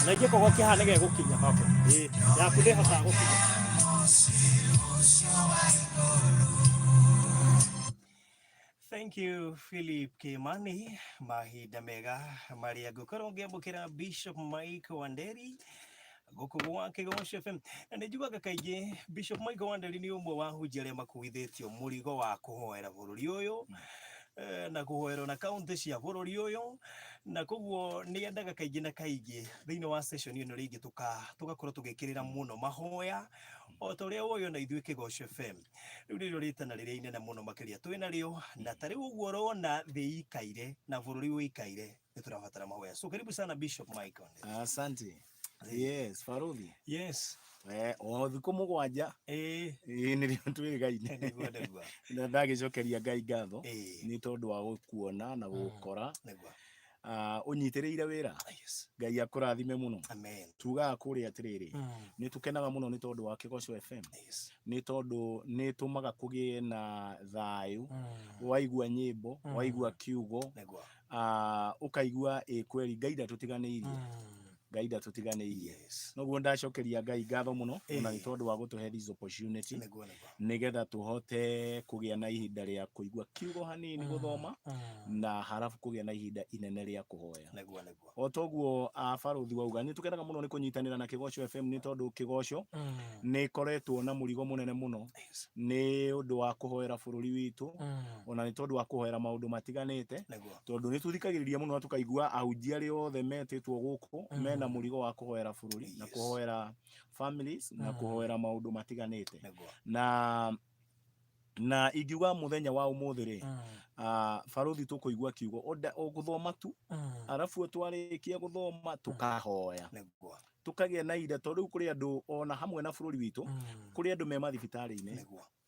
Na ingĩkorwo kĩhaha nĩ gegũkinya. Okay. Ĩĩ, yaku ndĩhotaga gũkinya. Thank you Philip Kimani, mahinda mega marĩa ngũkorwo ngĩamũkĩra Bishop Mike Wanderi gũkũ gwa Kĩgoco FM. Na nĩ njugaga kaingĩ Bishop Mike Wanderi nĩ ũmwe wa ahunjia arĩa makuithĩtio mũrigo wa kũhoera bũrũri ũyũ na kũhoera ona kaunti cia bũrũri ũyũ, na koguo nĩ endaga kaingĩ na kaingĩ thĩinĩ wa session ĩno rĩngĩ tũgakorwo tũgĩkĩrĩra mũno mahoya o ta ũrĩa woĩ ona ithuĩ Kĩgoco FM. Rĩu nĩrĩo rĩtana rĩrĩa inene mũno makĩria twĩ narĩo, na ta rĩu ũguo ũrona thĩ ikaire na bũrũri ũikaire, nĩ tũrabatara mahoya. So karibu sana Bishop Mike Wanderi. Asante. Yes, Faruthi. Yes. O thikũ 7 Ĩĩ, nĩrĩo twĩrĩgaine. Nĩguo, nĩguo. Na ndagĩcokeria Ngai ngatho nĩ tondũ wa gũkuona na gũgũkora. Ũnyitĩrĩire wĩra. Ngai akũrathime mũno. Amen. Tugaga kũrĩa atĩrĩrĩ, nĩ tũkenaga mũno nĩ tondũ wa Kĩgoco FM. Nĩ tondũ nĩ ĩtũmaga kũgĩe na thayũ. Waigua nyĩmbo, waigua kiugo, ũkaigua ĩ kweri Ngai ndatũtiganĩirie. Ngai ndatũtiganĩirie. Noguo ndacokeria Ngai ngatho mũno ona nĩ tondũ wa gũtũhe this opportunity nĩgetha tũhote kũgĩa na ihinda rĩa kũigua kiugo hanini gũthoma na harabu kũgĩa na ihinda inene rĩa kũhoya. Nĩguo, nĩguo. O toguo Barũthi wauga, nĩ tũkenaga mũno nĩ kũnyitanĩra na Kĩgoco FM nĩ tondũ Kĩgoco nĩ ĩkoretwo na mũrigo mũnene mũno nĩ ũndũ wa kũhoera bũrũri witũ ona nĩ tondũ wa kũhoera maũndũ matiganĩte. Tondũ nĩ tũthikagĩrĩria mũno na tũkaigua ahunjia arĩa othe metĩtwo gũkũ mena mũrigo wa kũhoera bũrũri na kũhoera families na kũhoera maũndũ matiganĩte. Na ingiuga mũthenya wa ũmũthĩ rĩ, Barũthi tũkũigua kiugo ũgũthoma tu, arabu twarĩkia gũthoma tũkahoya. Tũkagĩa na ihinda, tondũ rĩu kũrĩ andũ ona hamwe na bũrũri witũ, kũrĩ andũ me mathibitarĩ-inĩ.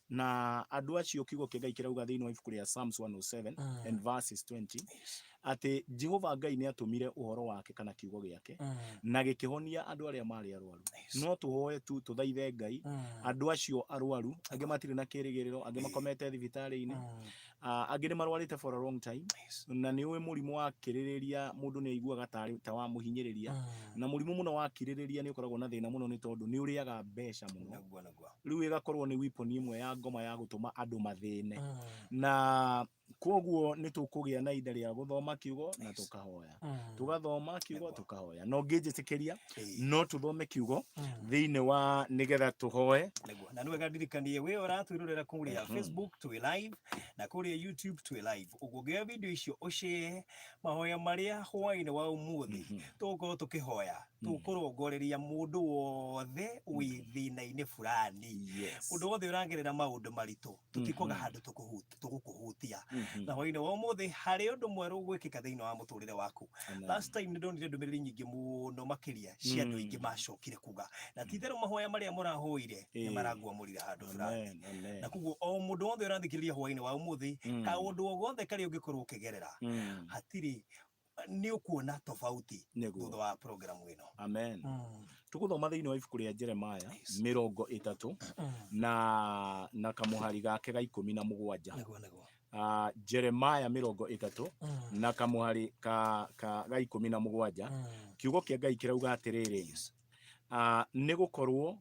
Na andũ acio kiugo kĩa Ngai kĩrauga thĩinĩ wa ibuku rĩa Psalms 107 and verses 20 atĩ Jehova Ngai nĩ atũmire ũhoro wake kana kiugo gĩake na gĩkĩhonia andũ arĩa marĩ arwaru. No tũhoe tu tũthaithe Ngai andũ acio arwaru, angĩ matirĩ na kĩrĩgĩrĩro, angĩ makomete thibitarĩ-inĩ, angĩ nĩ marwarĩte for a long time. Na nĩ ũĩ mũrimũ wa kĩrĩrĩria mũndũ nĩ aiguaga ta wamũhinyĩrĩria, na mũrimũ mũno wa kĩrĩrĩria nĩ ũkoragwo na thĩna mũno nĩ tondũ nĩ ũrĩaga mbeca mũno. Nĩguo, nĩguo. Rĩu ĩgakorwo nĩ weapon ĩmwe ya ngoma ya gũtũma andũ mathĩne. Na koguo nĩ tũkũgĩa na ihinda rĩa gũthoma kiugo na tũkahoya. Tũgathoma kiugo tũkahoya. Na ũngĩnjĩtĩkĩria no tũthome kiugo thĩinĩ wa nĩgetha tũhoe. Nĩguo. Na nĩ wega ndirikanie we ũratwĩrorera kũrĩa Facebook twĩ live na kũrĩa YouTube twĩ live. Ũguo ũngĩoya video icio ũshare mahoya marĩa hwaĩ-inĩ wa ũmũthĩ tũgũkorwo tũkĩhoya, tũkũrongoreria mũndũ wothe wĩ thĩna-inĩ fulani. Mũndũ wothe ũragerera maũndũ maritũ, tũtikwaga handũ tũgũkũhutia. Na hwaĩ-inĩ wa ũmũthĩ harĩ ũndũ mwerũ ũgwĩkĩka thĩinĩ wa mũtũrĩre waku. Last time nĩ ndonire ndũmĩrĩri nyingĩ mũno makĩria cia andũ aingĩ macokire kuga na ti itherũ mahoya marĩa mũrahoire nĩ maranguamũrire handũ fulani. Amen, amen. Na koguo o mũndũ wothe ũrathikĩrĩria hwaĩ-inĩ wa ũmũthĩ, kaũndũ o gothe karĩa ũngĩkorwo ũkĩgerera, hatirĩ nĩ ũkuona tofauti thutha wa program ĩno. Amen. Tũgũthoma thĩinĩ wa ibuku rĩa Jeremiah 30 na kamũhari gake ga 17. Nĩguo, nĩguo. Jeremiah 30 na kamũhari ga 17. Kiugo kĩa Ngai kĩrauga atĩrĩrĩ, nĩ gũkorwo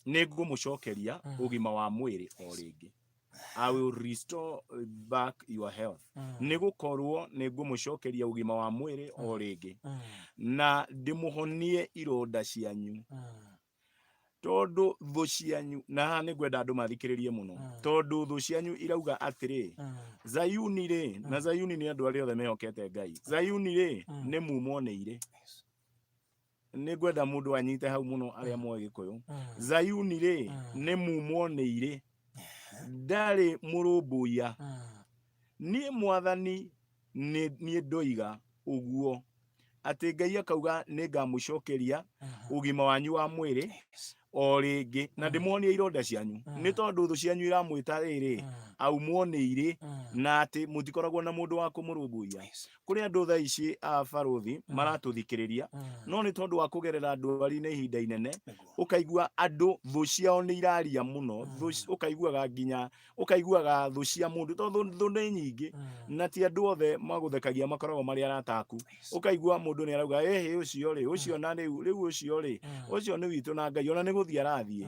nĩ ngũmũcokeria ũgima wa mwĩrĩ o rĩngĩ. I will restore back your health. Nĩ gũkorwo nĩ ngũmũcokeria ũgima wa mwĩrĩ o rĩngĩ na ndĩmũhonie ironda cianyu. Tondũ thũ cianyu, na haha nĩ ngwenda andũ mathikĩrĩrie mũno, tondũ thũ cianyu irauga atĩrĩ, Zayuni rĩ, na Zayuni nĩ andũ arĩa othe mehokete Ngai, Zayuni rĩ, nĩ mumwo nĩ irĩ. Nĩ ngwenda mũndũ anyite hau mũno arĩa moĩ Gĩkũyũ. Zayuni rĩ, nĩ mumwo nĩ irĩ, ndarĩ mũrũmbũiya. Niĩ Mwathani niĩ ndoiga ũguo, atĩ Ngai akauga nĩ ngamũcokeria Ũgima wanyu wa mwĩrĩ o rĩngĩ, na ndĩmuonie ironda cianyu, nĩ tondũ thũ cianyu iramwĩta rĩrĩ aumwo nĩ irĩ, na atĩ mũtikoragwo na mũndũ wa kũmũrũmbũiya. Kũrĩ andũ thaa ici a barũthi maratũthikĩrĩria, no nĩ tondũ wa kũgerera ndwari-inĩ ihinda inene, ũkaigua andũ thũ ciao nĩ iraria mũno, ũkaiguaga nginya ũkaiguaga thũ cia mũndũ, tondũ thũ nĩ nyingĩ, na ti andũ othe magũthekagia makoragwo marĩ arata aku. Ũkaigua mũndũ nĩ arauga, ĩhĩ, ũcio rĩ, ũcio na rĩu rĩu ũcio rĩ, ũcio nĩ witũ na Ngai ona nĩ gũthiĩ arathiĩ.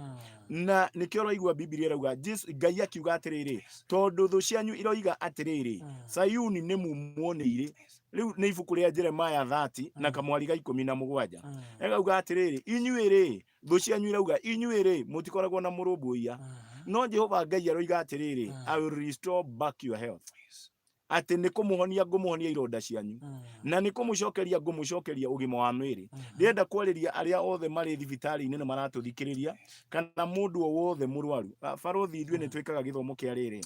Na nĩkĩo ũraigua Bibilia ĩrauga, Jesu Ngai akiuga atĩrĩrĩ, tondũ thũ cianyu iroiga atĩrĩrĩ, Sayuni nĩ mumwo nĩ irĩ. Rĩu nĩ ibuku rĩa Jeremiah 30 na kamwari ga 17. Ĩgauga atĩrĩrĩ, inyuĩ rĩ, thũ cianyu irauga, inyuĩ rĩ, mũtikoragwo na mũrũmbũiya, no Jehova Ngai aroiga atĩrĩrĩ, I will restore back your health, atĩ nĩ kũmũhonia ngũmũhonia ironda cianyu, na nĩ kũmũcokeria ngũmũcokeria ũgima wa mwĩrĩ. Ndĩrenda kwarĩria arĩa othe marĩ thibitarĩ-inĩ na maratũthikĩrĩria, kana mũndũ o wothe mũrwaru. Barũthi, ithuĩ nĩ twĩkaga gĩthomo kĩa rĩrĩ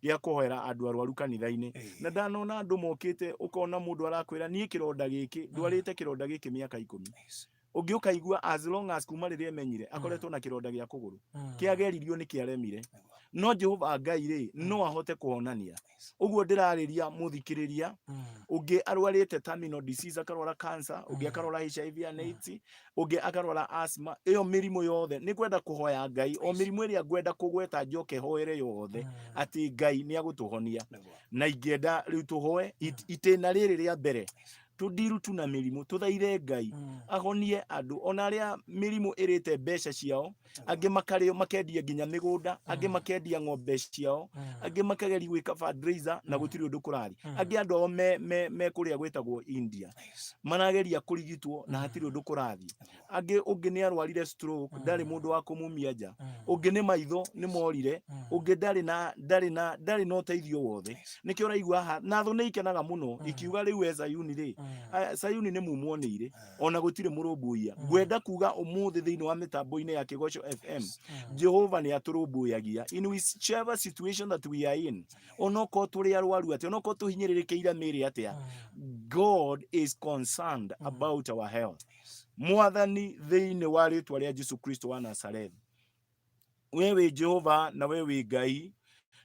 gĩa kũhoera andũ arwaru kanitha-inĩ, na ndanona andũ mokĩte, ũkona mũndũ arakwĩra, niĩ kĩronda gĩkĩ ndwarĩte kĩronda gĩkĩ mĩaka 10. Ũngĩ ũkaigua as long as kuma rĩrĩa emenyire akoretwo na kĩronda gĩa kũgũrũ, kĩageririo nĩ kĩaremire, no Jehova Ngai rĩ, no ahote kũhonania. Ũguo ndĩrarĩria mũthikĩrĩria ũngĩ arwarĩte terminal disease, akarwara cancer, ũngĩ akarwara HIV and AIDS, ũngĩ akarwara asthma, ĩyo mĩrimũ yothe nĩ kwenda kũhoya Ngai, o mĩrimũ ĩrĩa ngwenda kũgweta njoke hoere yothe, atĩ Ngai nĩ agũtũhonia. Na ingĩenda rĩu tũhoe itĩna rĩrĩ rĩa mbere, tũndiru tu na mĩrimũ, tũthaithe Ngai ahonie andũ, ona arĩa mĩrimũ ĩrĩte mbeca ciao, angĩ makarĩo makendia nginya mĩgũnda, angĩ makendia ng'ombe ciao, angĩ makageria gwĩka fundraiser na gũtirĩ ũndũ kũrathiĩ, angĩ andũ ao me kũrĩa gwĩtagwo India marageria kũrigitwo na hatirĩ ũndũ kũrathiĩ, angĩ ũngĩ nĩ arwarire stroke, ndarĩ mũndũ wa kũmumia nja, ũngĩ nĩ maitho nĩ morire, ũngĩ ndarĩ na ũteithio wothe. Nĩkĩo ũraigua haha na thũ nĩ ikenaga mũno ikiuga, rĩu we Zayuni rĩ, aya, Sayuni nĩ mumwo nĩ irĩ, ona gũtirĩ mũrũmbũiya. Ngwenda kuga ũmũthĩ thĩinĩ wa mĩtambo-inĩ ya Kĩgoco FM, Jehova nĩ atũrũmbũyagia in whichever situation that we are in. Onokorwo tũrĩ arwaru atĩa, onokorwo tũhinyĩrĩrĩkĩire mĩĩrĩ atĩa, God is concerned about our health. Mwathani, thĩinĩ wa rĩtwa rĩa Jesu Kristo wa Nazarethi, we wĩ Jehova na we wĩ Ngai,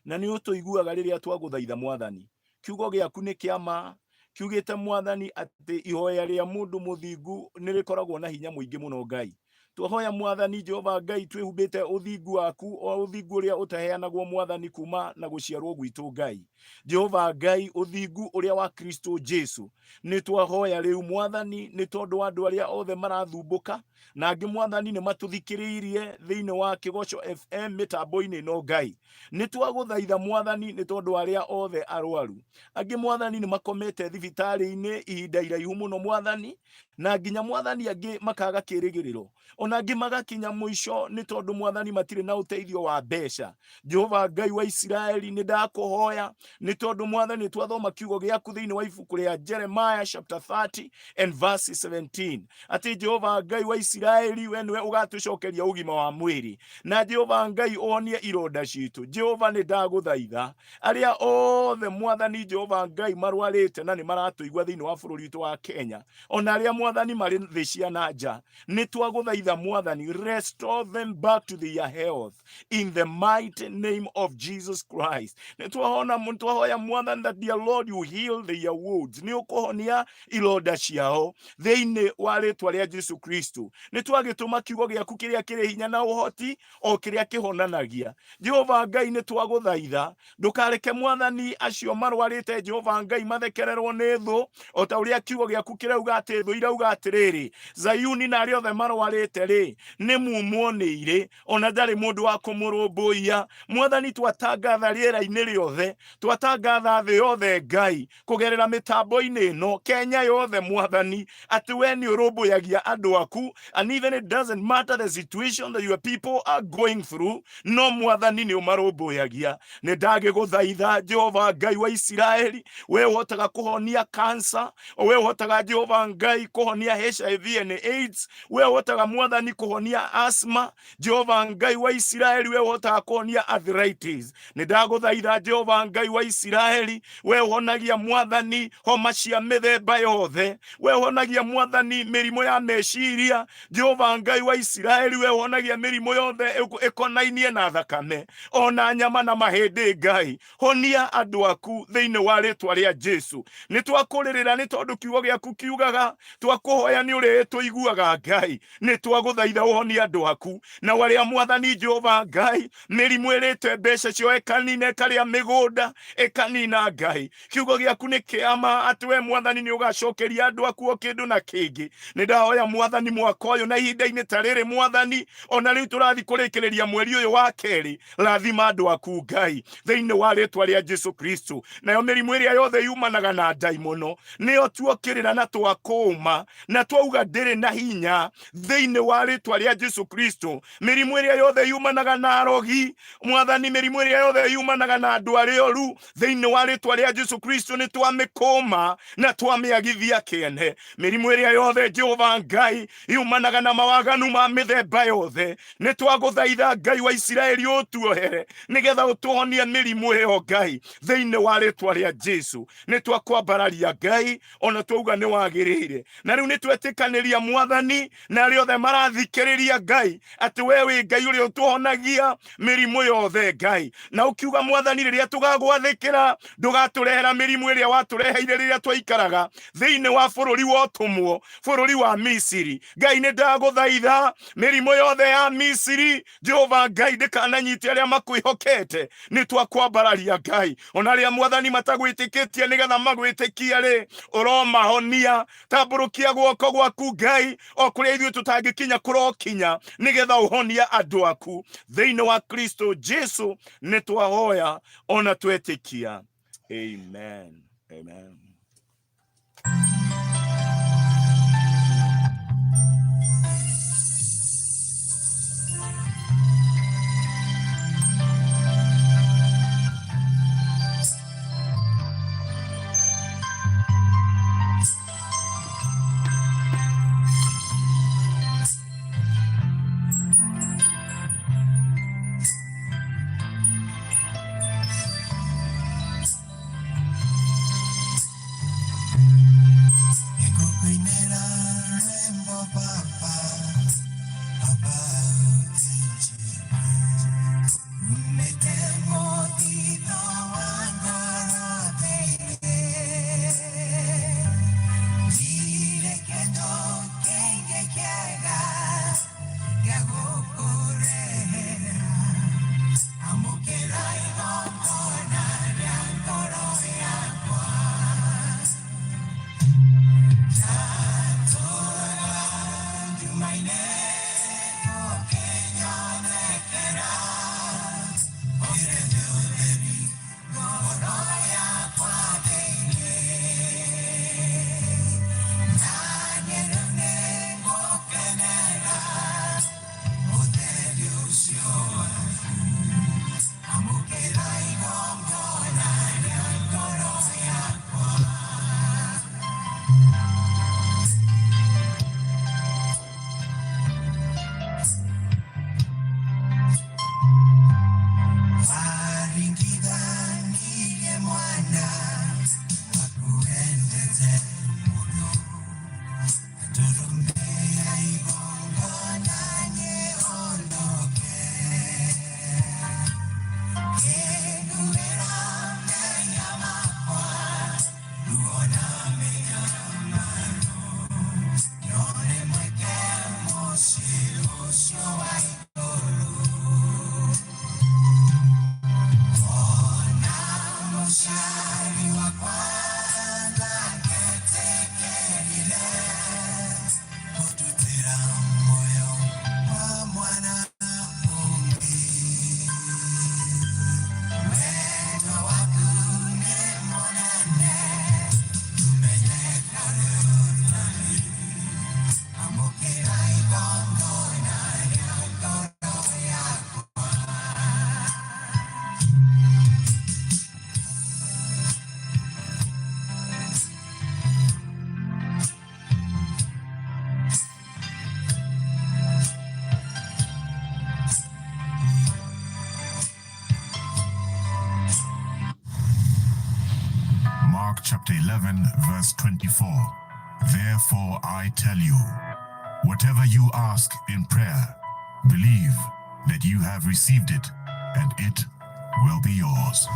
na nĩ ũtũiguaga rĩrĩa twagũthaitha. Mwathani, kiugo gĩaku nĩ kĩa ma, kiugĩte, Mwathani, atĩ ihoya rĩa mũndũ mũthingu nĩ rĩkoragwo na hinya mũingĩ mũno. Ngai, twahoya, Mwathani Jehova Ngai, twĩhumbĩte ũthingu waku, o ũthingu ũrĩa ũtaheanagwo, Mwathani, kuma na gũciarwo gwitũ. Ngai, Jehova Ngai, ũthingu ũrĩa wa Kristo Jesu, nĩ twahoya rĩu, Mwathani, nĩ tondũ wa andũ arĩa othe marathumbũka, na angĩ, Mwathani, nĩ matũthikĩrĩirie thĩinĩ wa Kĩgoco FM mĩtambo-inĩ ĩno. Ngai, nĩ twagũthaitha, Mwathani, nĩ tondũ arĩa othe arwaru, angĩ, Mwathani, nĩ makomete thibitarĩ-inĩ ihinda iraihu mũno, Mwathani, na nginya, Mwathani, angĩ makaga kĩrĩgĩrĩro, ona angĩ magakinya mũico nĩ tondũ, Mwathani, matirĩ na ũteithio wa mbeca. Jehova Ngai wa Isiraeli, nĩ ndakũhoya nĩ tondũ, Mwathani, twathoma kiugo gĩaku thĩinĩ wa ibuku rĩa Jeremiah chapter 30 and verse 17 atĩ Jehova Ngai wa Isiraeli, we nĩwe ũgatũcokeria ũgima wa mwĩrĩ, na Jehova Ngai ũhonie ironda citũ. Jehova, nĩ ndagũthaitha, arĩa othe, Mwathani Jehova Ngai, marwarĩte na nĩ maratũigua thĩinĩ wa bũrũri witũ wa Kenya, ona arĩa, Mwathani, marĩ thĩ cia na nja, nĩ twagũthaitha, Mwathani, restore them back to their health in the mighty name of Jesus Christ. Nĩ twahona, twahoya, Mwathani, that dear Lord, you heal their wounds, nĩ ũkũhonia ironda ciao thĩinĩ wa rĩtwa rĩa Jesu Kristo. Nĩ twagĩtũma kiugo gĩaku kĩrĩa kĩrĩ hinya na ũhoti, o kĩrĩa kĩhonanagia. Jehova Ngai, nĩ twagũthaitha, ndũkareke, Mwathani, acio marwarĩte, Jehova Ngai, mathekererwo nĩ thũ, o ta ũrĩa kiugo gĩaku kĩrauga atĩ thũ irauga atĩrĩrĩ, Zayuni na arĩa othe marwarĩte rĩ, nĩ mumwo nĩ irĩ, ona ndarĩ mũndũ wa kũmũrũmbũiya. Mwathani, twatangatha rĩera-inĩ rĩothe, twatangatha thĩ yothe, Ngai, kũgerera mĩtambo-inĩ ĩno, Kenya yothe, Mwathani, atĩ we nĩ ũrũmbũyagia andũ aku, and even it doesn't matter the situation that your people are going through, no Mwathani nĩ ũmarũmbũyagia. Nĩ ndagĩgũthaitha, Jehova Ngai wa Isiraeli, we ũhotaga kũhonia cancer, we ũhotaga, Jehova Ngai, kũhonia HIV and AIDS, we ũhotaga, Mwathani. Mwathani kũhonia asthma. Jehova Ngai wa Isiraeli, we ũhotaga kũhonia arthritis. Nĩ ndagũthaitha Jehova Ngai wa Isiraeli, we ũhonagia Mwathani homa cia mĩthemba yothe, we ũhonagia Mwathani mĩrimũ ya meciria. Jehova Ngai wa Isiraeli, we ũhonagia mĩrimũ yothe ĩkonainie na thakame ona nyama na mahĩndĩ. Ngai, honia andũ aku thĩinĩ wa rĩtwa rĩa Jesu. Nĩ twakũrĩrĩra nĩ tondũ kiugo gĩaku kiugaga twakũhoya nĩ ũrĩtũiguaga. Ngai, nĩ twagũthaitha ũhonie andũ aku na arĩa Mwathani Jehova Ngai mĩrimũ ĩrĩte mbeca ciao ĩkanina, ĩkarĩa mĩgũnda ĩkanina. Ngai, kiugo gĩaku nĩ kĩama atĩ we Mwathani nĩ ũgacokeria andũ aku o kĩndũ na kĩngĩ. Nĩ ndahoya Mwathani mwaka ũyũ na ihinda-inĩ ta rĩrĩ Mwathani, ona rĩu tũrathiĩ kũrĩkĩrĩria mweri ũyũ wa kerĩ, rathima andũ aku Ngai thĩinĩ wa rĩtwa rĩa Jesu Kristo. Nayo mĩrimũ ĩrĩa yothe yumanaga na ndaimono nĩyo tuokĩrĩra na twakũma na twauga ndĩrĩ na hinya thĩinĩ wa rĩtwa rĩa Jesu Kristo. Mĩrimũ ĩrĩa yothe yumanaga na arogi Mwathani, mĩrimũ ĩrĩa yothe yumanaga na andũ arĩa oru thĩinĩ wa rĩtwa rĩa Jesu Kristo nĩ twamĩkũma na twamĩagithia kĩene. Mĩrimũ ĩrĩa yothe Jehova Ngai yumanaga na mawaganu ma mĩthemba yothe, nĩ twagũthaitha Ngai wa Isiraeli ũtuohere nĩgetha ũtũhonie mĩrimũ ĩyo Ngai thĩinĩ wa rĩtwa rĩa Jesu. Nĩ twakwambararia Ngai, ona twauga nĩ wagĩrĩire. Na rĩu nĩ twetĩkanĩria Mwathani na arĩa othe marathikĩrĩria Ngai atĩ we wĩ Ngai ũrĩa ũtũhonagia mĩrimũ yothe Ngai, na ũkiuga Mwathani rĩrĩa tũgagwathĩkĩra ndũgatũrehera mĩrimũ ĩrĩa watũreheire rĩrĩa twaikaraga thĩinĩ wa bũrũri wa ũtũmwo, bũrũri wa Misiri. Ngai, nĩ ndagũthaitha mĩrimũ yothe ya Misiri Jehova Ngai ndĩkananyite arĩa makwĩhokete. Nĩ twakwambararia Ngai, ona arĩa Mwathani matagwĩtĩkĩtie nĩgetha magwĩtĩkie rĩ, ũromahonia. Tambũrũkia guoko gwaku Ngai, o kũrĩa ithuĩ tũtangĩkinya kũrokinya, nĩgetha ũhonie andũ aku thĩinĩ wa Kristo Jesu. Nĩ twahoya ona twetĩkia, amen, amen. chapter 11, verse 24. Therefore I tell you, whatever you ask in prayer, believe that you have received it, and it will be yours.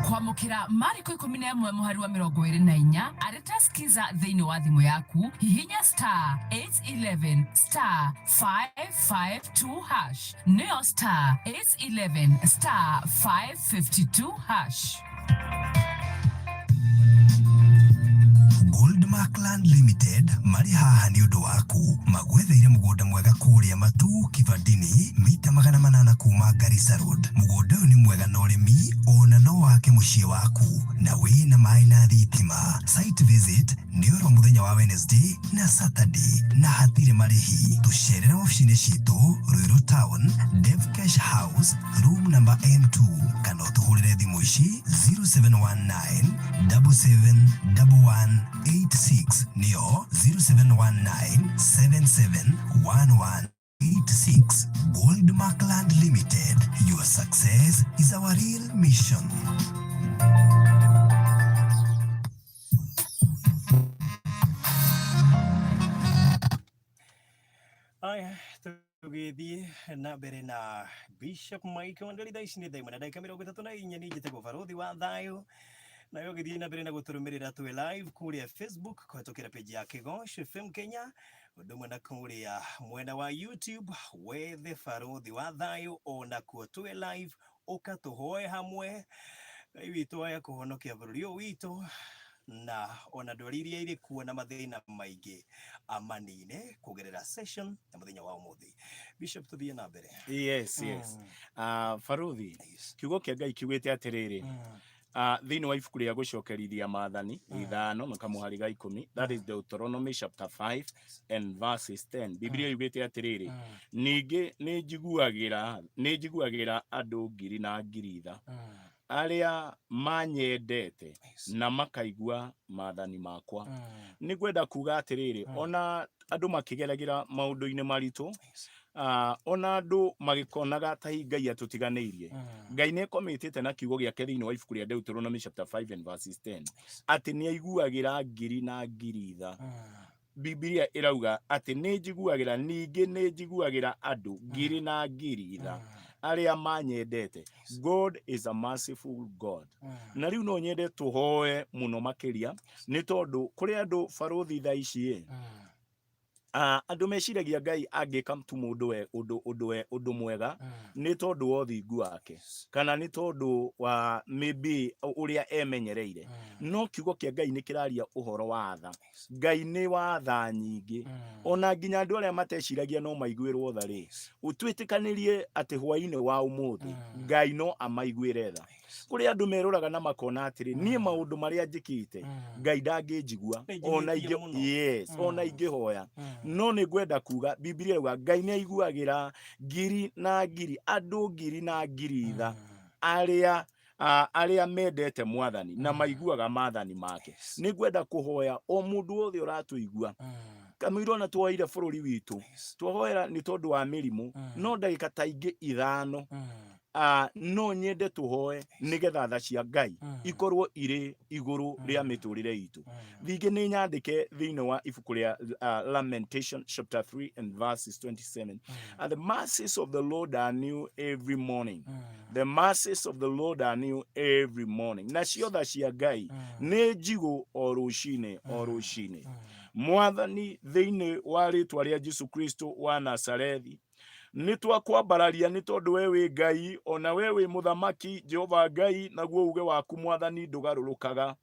Kwamũkĩra Mariko 11 mũhari wa 24 arĩ skiza thĩinĩ wa thimũ yaku, hihinya star 811 star 552 hash, nĩyo star 811 star 552 hash. Goldmark Land Limited marĩ haha nĩ ũndũ waku. Magwetheire mũgũnda mwega kũrĩa Matu Kivandini, mita 800 kuma Garissa Road. Mũgũnda ũyũ nĩ mwega na ũrĩmi, ona no wake mũciĩ waku, na wĩna maĩ na thitima. Site visit nĩ oro mũthenya wa Wednesday na Saturday, na hatirĩ marĩhi. Tũcerere wabici-inĩ citũ Ruiru Town, Devcash House, room number M2, kana ũtũhũrĩre thimũ ici 0719 7711 86, nĩyo 0719 7711 86. Goldmark Land Limited, your success is our real mission. Aya, tũgĩthiĩ na mbere na Bishop Mike Wanderi. Thaa ici nĩ thaa 1:34. Niĩ njĩtagwo Barothi wa Thayũ, nayo ũgĩthiĩ na mbere na gũtũrũmĩrĩra twĩ live kũrĩa Facebook kũhetũkĩra page ya Kĩgoco FM Kenya, ũndũ ũmwe na kũrĩa mwena wa YouTube wethe Barothi wa Thayũ, onakuo twĩ live. Ũka tũhoe hamwe, Ngai witũ aya kũhonokia bũrũri ũyũ witũ, na ona ndwari iria irĩ kuo na mathĩna maingĩ amanine kũgerera session ya mũthenya wa ũmũthĩ. Bishop, tũthiĩ na mbere. Yes. Baruthi, kiugo kĩa Ngai kiugĩte atĩrĩrĩ, thĩinĩ wa ibuku rĩa gũcokerithia maathani 5 na kamũhari ga 10, that is Deuteronomy chapter 5 and verses 10, Biblia yugĩte atĩrĩrĩ, ningĩ nĩ njiguagĩra andũ ngiri na ngiri tha arĩa manyendete na makaigua maathani makwa. Nĩ ngwenda kuga atĩrĩrĩ, ona andũ makĩgeragĩra maũndũ-inĩ maritũ, ona andũ magĩkonaga ta hihi Ngai atũtiganĩirie, Ngai nĩ ekomĩtĩte na kiugo gĩake thĩinĩ wa ibuku rĩa Deuteronomy chapter 5 and verses 10 atĩ nĩ aiguagĩra ngiri na ngiri tha. Bibilia ĩrauga atĩ nĩ njiguagĩra, ningĩ nĩ njiguagĩra andũ ngiri na ngiri tha arĩa manyendete. God is a merciful God. Na rĩu no nyende tũhoe mũno makĩria, nĩ tondũ kũrĩ andũ, barũthi, thaa ici ĩ, andũ meciragia Ngai angĩka tu mũndũ we ũndũ mwega nĩ tondũ wa ũthingu wake, kana nĩ tondũ wa maybe ũrĩa emenyereire. No kiugo kĩa Ngai nĩ kĩraria ũhoro wa tha. Ngai nĩ wa tha nyingĩ. Ona nginya andũ arĩa mateciragia no maiguĩrwo tha rĩ, twĩtĩkanĩrie atĩ hwainĩ wa ũmũthĩ Ngai no amaiguĩre tha. Kũrĩ andũ meroraga na makona atĩrĩ, niĩ maũndũ marĩa njĩkĩte, Ngai ndangĩnjigua Nĩ ona njihĩtie ingĩ mũno. Yes, ona ingĩhoya. No nĩ ngwenda kuga Bibilia ĩrauga Ngai nĩ aiguagĩra ngiri na ngiri, andũ ngiri na ngiri tha arĩa mendete Mwathani na maiguaga maathani make. Nĩ ngwenda kũhoya o mũndũ wothe ũratũigua, kamũira ona twoire bũrũri witũ, twahoera nĩ tondũ wa mĩrimũ, no ndagĩka ta ingĩ 5, no nyende tũhoe nĩgetha tha cia Ngai ikorwo irĩ igũrũ rĩa mĩtũrĩre itũ. Ningĩ nĩ nyandĩke thĩinĩ wa ibuku rĩa Lamentation chapter 3 and verses 27, "And the mercies of the Lord are new every morning. The mercies of the Lord are new every morning." Nacio tha cia Ngai nĩ njigũ o rũcinĩ o rũcinĩ. Mwathani, thĩinĩ wa rĩtwa rĩa Jesu Kristo wa Nazarethi, nĩ twakwambararia nĩ tondũ we wĩ Ngai, ona we wĩ mũthamaki, Jehova Ngai, naguo uge waku, Mwathani, ndũgarũrũkaga.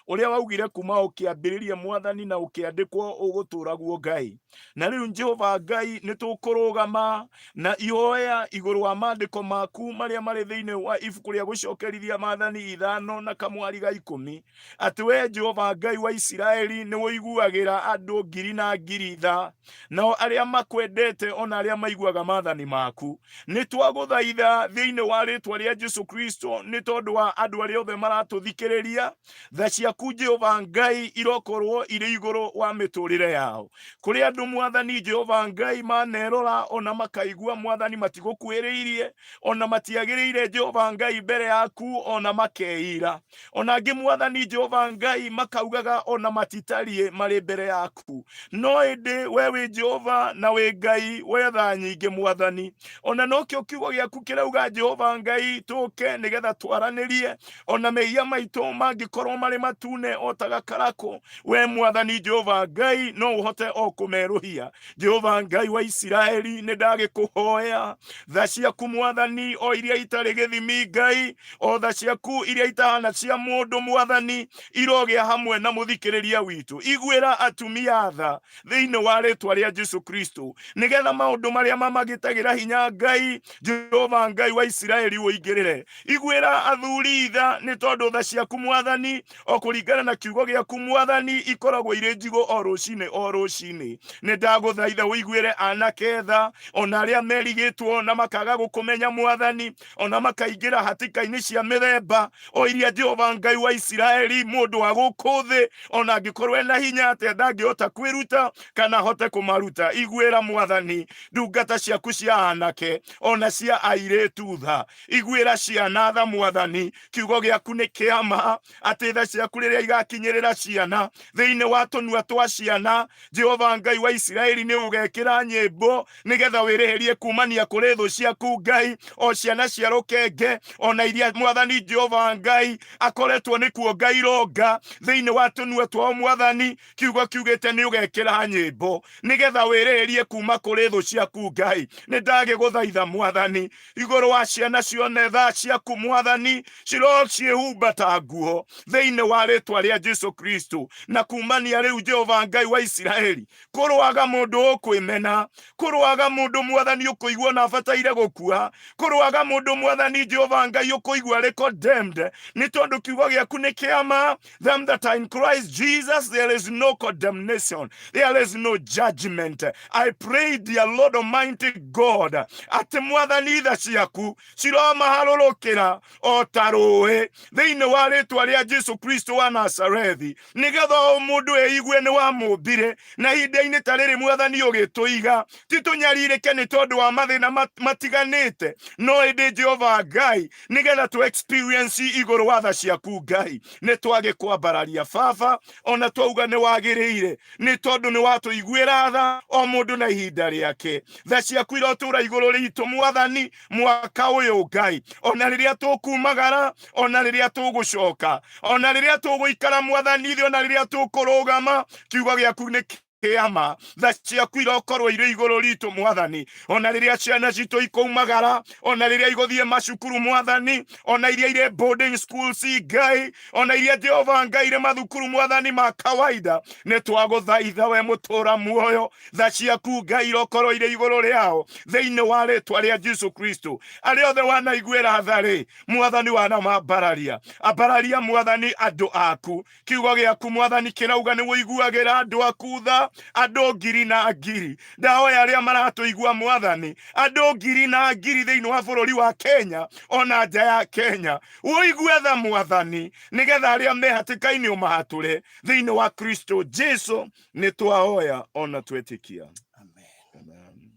Ũrĩa waugire kuma ũkĩambĩrĩria, Mwathani, na ũkĩandĩkwo, ũgũtũraguo Ngai. Na rĩu, Jehova Ngai, nĩ tũkũrũgama na ihoya igũrũ wa maandĩko maku marĩa marĩ thĩinĩ wa ibuku rĩa gũcokerithia maathani 5 na kamwari ga 10, atĩ we Jehova Ngai wa Isiraeli nĩ ũiguagĩra andũ ngiri na ngiri tha, nao arĩa makwendete ona arĩa maiguaga maathani maku. Nĩ twagũthaitha thĩinĩ wa rĩtwa rĩa Jesu Kristo, nĩ tondũ wa andũ arĩa othe maratũthikĩrĩria, tha Ciaku Jehova Ngai irokorwo irĩ igũrũ wa mĩtũrĩre yao. Kũrĩ andũ Mwathani Jehova Ngai manerora ona makaigua Mwathani matigũkuhĩrĩirie, ona matiagĩrĩire Jehova Ngai mbere yaku, ona makeira. Ona angĩ Mwathani Jehova Ngai makaugaga ona matitariĩ marĩ mbere yaku. No ĩndĩ we wĩ Jehova na wĩ Ngai we tha nyingĩ Mwathani. Ona nokĩo kiugo gĩaku kĩrauga Jehova Ngai tũke nĩgetha twaranĩrie, ona mehia maitũ mangĩkorwo marĩ matune o ta gakarakũ, we Mwathani Jehova Ngai no ũhote o kũmerũhia. Jehova Ngai wa Isiraeli, nĩ ndagĩkũhoya tha ciaku Mwathani o iria itarĩ gĩthimi Ngai, o tha ciaku iria itahana cia mũndũ Mwathani, irogĩa hamwe na mũthikĩrĩria witũ. Iguĩra atumia tha thĩinĩ wa rĩtwa rĩa Jesu Kristo, nĩgetha maũndũ marĩa mamagitagĩra hinya Ngai, Jehova Ngai wa Isiraeli ũingĩrĩre. Iguĩra athuri tha, nĩ tondũ tha ciaku Mwathani o kũringana na kiugo gĩaku Mwathani ikoragwo irĩ njigũ o rũcinĩ o rũcinĩ. Nĩ ndagũthaitha ũiguĩre anake tha, ona arĩa merigĩtwo na makaga gũkũmenya Mwathani, ona makaingĩra hatĩka-inĩ cia mĩthemba o iria Jehova Ngai wa Isiraeli mũndũ wa gũkũ thĩ ona angĩkorwo ena hinya atĩa ndangĩhota kwĩruta kana ahote kũmaruta. Iguĩra Mwathani ndungata ciaku cia anake ona cia airĩtu tha. Iguĩra ciana tha Mwathani, kiugo gĩaku nĩ kĩa ma atĩ tha ciaku rĩrĩa igakinyĩrĩra ciana thĩinĩ wa tũnua twa ciana, Jehova Ngai wa Isiraeli nĩ ũgekĩra nyĩmbo nĩgetha wĩrĩhĩrie kumania kũrĩ thũ ciaku Ngai, o ciana cia rũkenge ona iria Mwathani Jehova Ngai akoretwo nĩ kuonga ironga thĩinĩ wa tũnua twao Mwathani. Kiugo kiugĩte nĩ ũgekĩra nyĩmbo nĩgetha wĩrĩhĩrie kuma kũrĩ thũ ciaku Ngai. Nĩ ndagĩgũthaitha Mwathani igũrũ wa ciana cione tha ciaku Mwathani cirociĩhumba ta nguo thĩinĩ wa rĩtwa rĩa Jesu Kristo. Na kumania rĩu Jehova Ngai wa Isiraeli, kũrũaga mũndũ ũkwĩmena, kũrũaga mũndũ Mwathani ũkũigua na abataire gũkua, kũrũaga mũndũ Mwathani Jehova Ngai ũkũigua arĩ condemned, nĩ tondũ kiugo gĩaku nĩ kĩa ma. Them that are in Christ Jesus, there is no condemnation, there is no judgment. I pray, dear Lord Almighty God, atĩ Mwathani tha ciaku ciromaharũrũkĩra o ta rũĩ thĩinĩ wa rĩtwa rĩa Jesu Kristo wa Nazarethi, nĩgetha o mũndũ eigue nĩ wamũmbire, na ihinda-inĩ ta rĩrĩ Mwathani ũgĩtũiga ti tũnyarirĩke nĩ tondũ wa mathĩna matiganĩte, no ĩndĩ Jehova Ngai nĩgetha tũ experience igũrũ wa tha ciaku Ngai. Nĩ twagĩkwambararia Baba, ona twauga nĩ wagĩrĩire, nĩ tondũ nĩ watũiguĩra tha o mũndũ na ihinda rĩake. Tha ciaku irotũra igũrũ ritũ Mwathani mwaka ũyũ Ngai, ona rĩrĩa tũkumagara, ona rĩrĩa tũgũcoka, ona rĩrĩa tũgũikara Mwathani thĩ, ona rĩrĩa tũkũrũgama, kiugo gĩaku nĩ kĩama. Tha ciaku irokorwo irĩ igũrũ ritũ Mwathani, ona rĩrĩa ciana citũ ikaumagara, ona rĩrĩa igũthiĩ macukuru Mwathani, ona iria irĩ boarding schools Ngai, ona iria Jehova Ngai irĩ mathukuru Mwathani ma kawaida, nĩ twagũthaitha we mũtũra muoyo, tha ciaku Ngai irokorwo irĩ igũrũ rĩao thĩinĩ wa rĩtwa rĩa Jesu Kristo. Arĩa othe wanaiguĩra tha rĩ, Mwathani wanamambararia, ambararia Mwathani andũ aku. Kiugo gĩaku Mwathani kĩrauga nĩ ũiguagĩra andũ aku tha, andũ ngiri na ngiri. Ndahoya arĩa maratũigua Mwathani, andũ ngiri na ngiri thĩinĩ wa bũrũri wa Kenya ona nja ya Kenya, ũigue tha Mwathani, nĩgetha arĩa me hatĩka-inĩ ũmahatũre thĩinĩ wa Kristo Jesu. Nĩ twahoya ona twetĩkia. Amen. Amen.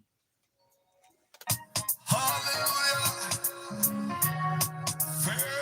Hallelujah. Favor.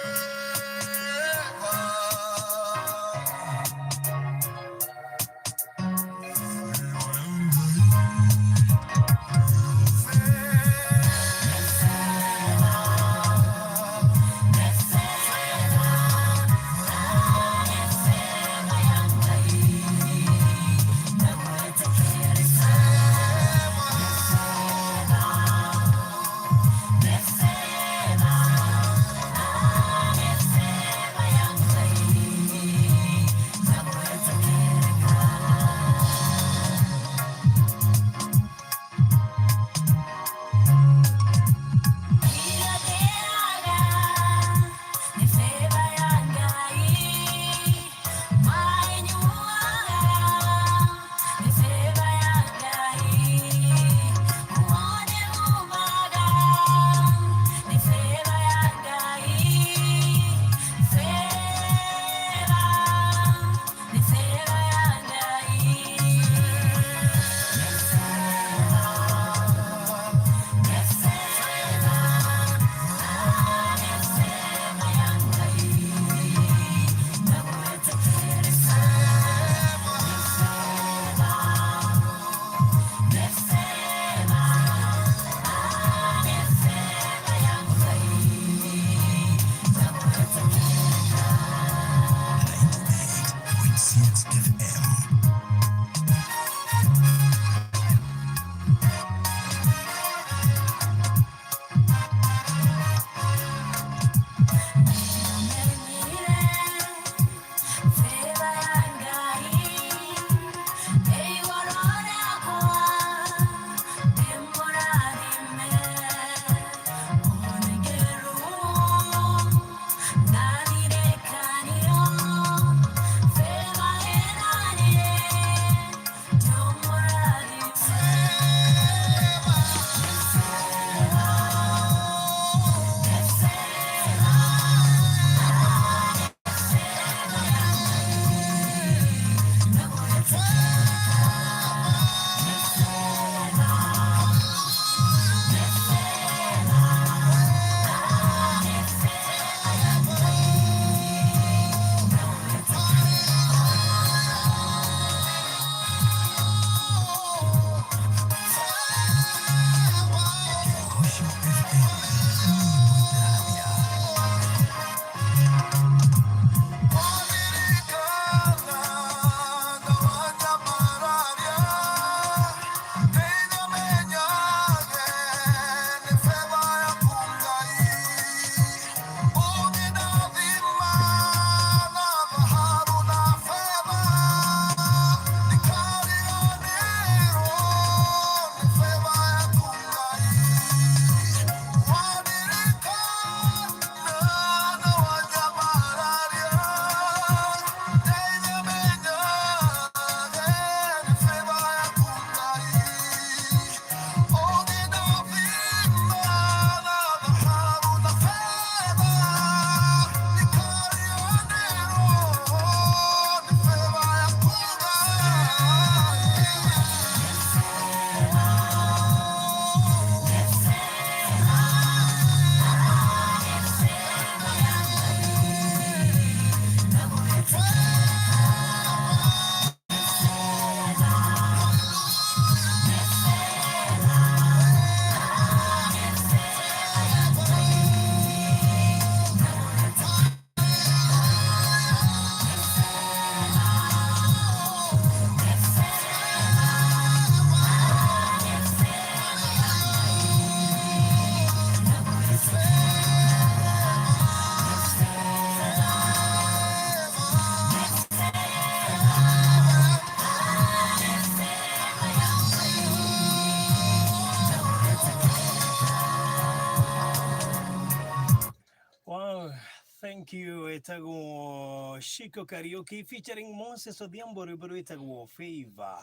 Thank you. Etagwo Shiko Kariuki featuring Moses Odhiambo, rwĩmbo rwĩtagwo Favor.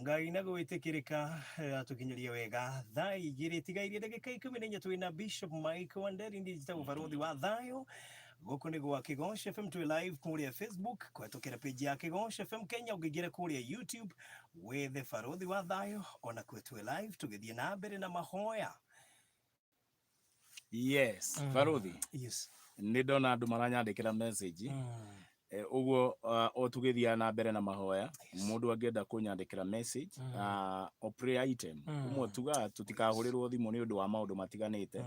Ngai na gwĩtĩkĩrĩka atũkinyĩrie wega thaa 2 tigairie ndagĩka 14. Twĩna Bishop Mike Wanderi, ndiĩ njĩtagwo Barũthi wa Thayũ. Gũkũ nĩ gwa Kĩgoco FM, twĩ live kũrĩa Facebook kũhetũkĩra page ya Kĩgoco FM Kenya. Ũngĩingĩra kũrĩa YouTube wethe Barũthi wa Thayũ, ona kuo twĩ live tũgĩthiĩ na mbere na mahoya. Yes, Baruthi. Yes. Nĩ ndona andũ maranyandĩkĩra message. Ũguo o tũgĩthiaga na mbere na mahoya, mũndũ angĩenda kũnyandĩkĩra message o prayer item ũmwe, tugaga tũtikahũrĩrwo thimũ nĩ ũndũ wa maũndũ matiganĩte,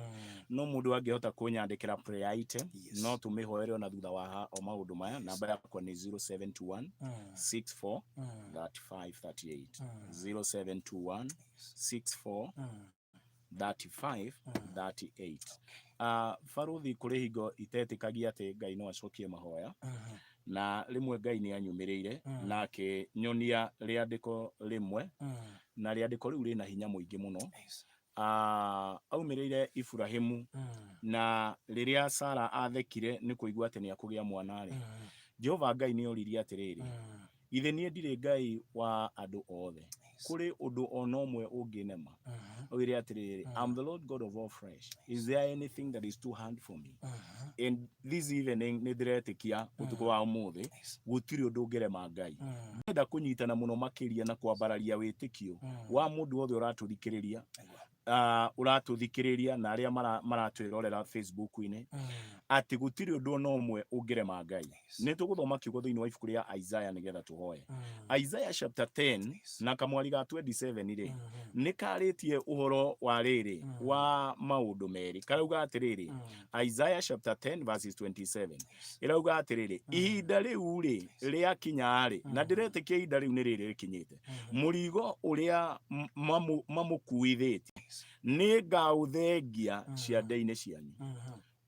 no mũndũ angĩhota kũnyandĩkĩra prayer item, no tũmĩhoere ona thutha wa o maũndũ maya. Namba yakwa nĩ 0721 64 35 38, 0721 64 35 38. Baruthi, kũrĩ hingo itetĩkagia atĩ Ngai no acokie mahoya, na rĩmwe Ngai nĩ anyumĩrĩire na akĩnyonia rĩandĩko rĩmwe, na rĩandĩko rĩu rĩna hinya mũingĩ mũno. Aumĩrĩire Iburahimu, na rĩrĩa Sara athekire nĩ kũigua atĩ nĩ akũgĩa mwana rĩ, Jehova Ngai nĩ oririe atĩrĩrĩ, "Githĩ niĩ ndirĩ Ngai wa andũ othe? Kũrĩ ũndũ ona ũmwe ũngĩnema?" Oigire atĩrĩrĩ, "I'm the Lord God of all flesh. Is there anything that is too hard for me?" And this evening, nĩ ndĩretĩkia ũtukũ wa ũmũthĩ gũtirĩ ũndũ ũngĩrema Ngai. Ndĩrenda kũnyitana mũno makĩria na kwambararia wĩtĩkio wa mũndũ wothe ũratũthikĩrĩria, ũratũthikĩrĩria na arĩa maratwĩrorera Facebook-inĩ, atĩ gũtirĩ ũndũ ona ũmwe ũngĩrema Ngai. Nĩ tũgũthoma kiugo thĩinĩ wa ibuku rĩa Isaiah nĩgetha tũhoe. Isaiah chapter 10 na kamwari ga 27 rĩ, nĩ karĩtie ũhoro wa rĩrĩ wa maũndũ merĩ. Karauga atĩrĩrĩ, Isaiah chapter 10 verses 27 ĩrauga atĩrĩrĩ, ihinda rĩu rĩ rĩakinya rĩ, na ndĩretĩkia ihinda rĩu nĩ rĩrĩ rĩkinyĩte, mũrigo ũrĩa mamũkuithĩtie nĩ ngaũthengia ciande-inĩ cianyu.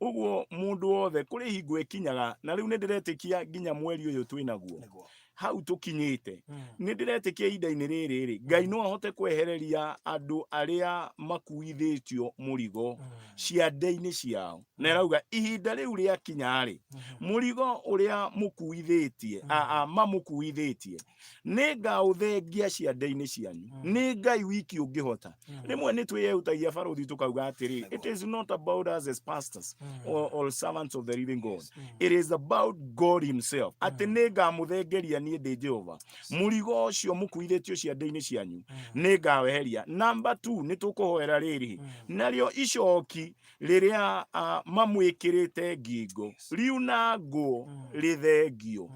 Ũguo mũndũ wothe kũrĩ hingo ĩkinyaga, na rĩu nĩ ndĩretĩkia nginya mweri ũyũ twĩ naguo hau tũkinyĩte, nĩ ndĩretĩkia ihinda-inĩ rĩrĩ rĩ, Ngai no ahote kwehereria andũ arĩa makuithĩtio mũrigo ciande-inĩ ciao. Na ĩrauga ihinda rĩu rĩakinya rĩ, mũrigo ũrĩa mũkuithĩtie, mamũkuithĩtie, nĩ ngaũthengia ciande-inĩ cianyu. Nĩ Ngai wiki ũngĩhota. Rĩmwe nĩ twĩyehutagia, Barũthi, tũkauga atĩrĩ, it is not about us as pastors or servants of the living God, it is about God himself, atĩ nĩ ngamũthengeria niĩ ndĩ Jehova mũrigo ũcio mũkuithĩtio ciande-inĩ cianyu, nĩ ngaweheria. Number 2, nĩ tũkũhoera rĩrĩ narĩo icoki rĩrĩa mamwĩkĩrĩte ngingo riunangwo rĩthengio.